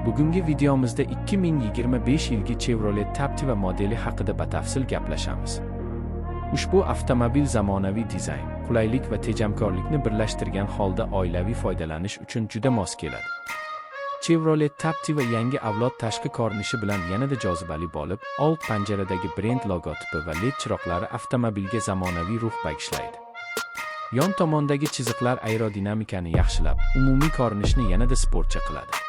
Bugungi videomizda 2025 yilgi Chevrolet Captiva modeli haqida batafsil gaplashamiz. Ushbu avtomobil zamonaviy dizayn, qulaylik va tejamkorlikni birlashtirgan holda oilaviy foydalanish uchun juda mos keladi. Chevrolet Captiva yangi avlod tashqi ko'rinishi bilan yanada jozibali bo'lib, old panjaradagi brend logotipi va LED chiroqlari avtomobilga zamonaviy ruh bag'ishlaydi. Yon tomondagi chiziqlar aerodinamikani yaxshilab, umumiy ko'rinishni yanada sportcha qiladi.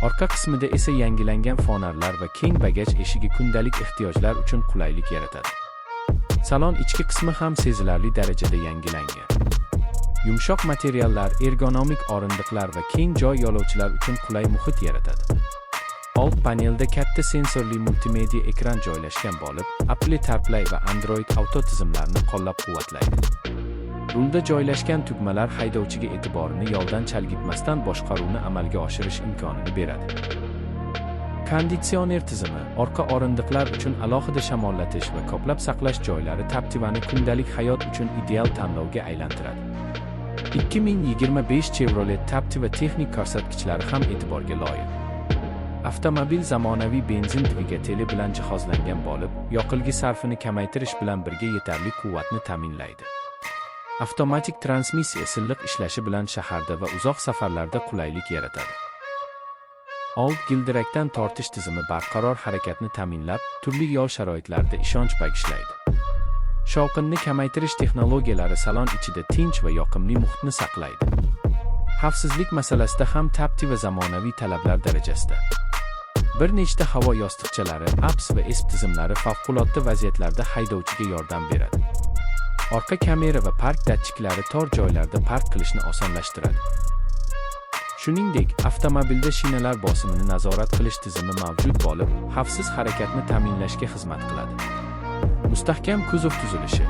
Orqa qismida esa yangilangan fonarlar va keng bagaj eshigi kundalik ehtiyojlar uchun qulaylik yaratadi. Salon ichki qismi ham sezilarli darajada yangilangan. Yumshoq materiallar, ergonomik o'rindiqlar va keng joy yo'lovchilar uchun qulay muhit yaratadi. Old panelda katta sensorli multimedia ekran joylashgan bo'lib, Apple CarPlay va Android Auto tizimlarini qo'llab-quvvatlaydi. Rulda joylashgan tugmalar haydovchiga e'tiborini yo'ldan chalg'itmasdan boshqaruvni amalga oshirish imkonini beradi. Konditsioner tizimi, orqa o'rindiqlar uchun alohida shamollatish va koplab saqlash joylari Captivani kundalik hayot uchun ideal tanlovga aylantiradi. 2025 Chevrolet Captiva texnik ko'rsatkichlari ham e'tiborga loyiq. Avtomobil zamonaviy benzin dvigateli bilan jihozlangan bo'lib, yoqilg'i sarfini kamaytirish bilan birga yetarli quvvatni ta'minlaydi. Avtomatik transmissiya silliq ishlashi bilan shaharda va uzoq safarlarda qulaylik yaratadi. Old g'ildirakdan tortish tizimi barqaror harakatni ta'minlab, turli yo'l sharoitlarida ishonch bag'ishlaydi. Shovqinni kamaytirish texnologiyalari salon ichida tinch va yoqimli muhitni saqlaydi. Xavfsizlik masalasida ham Captiva zamonaviy talablar darajasida. Bir nechta havo yostiqchalari, ABS va ESP tizimlari favqulodda vaziyatlarda haydovchiga yordam beradi. Orqa kamera va park datchiklari tor joylarda park qilishni osonlashtiradi. Shuningdek, avtomobilda shinalar bosimini nazorat qilish tizimi mavjud bo'lib, xavfsiz harakatni ta'minlashga xizmat qiladi. Mustahkam kuzov tuzilishi,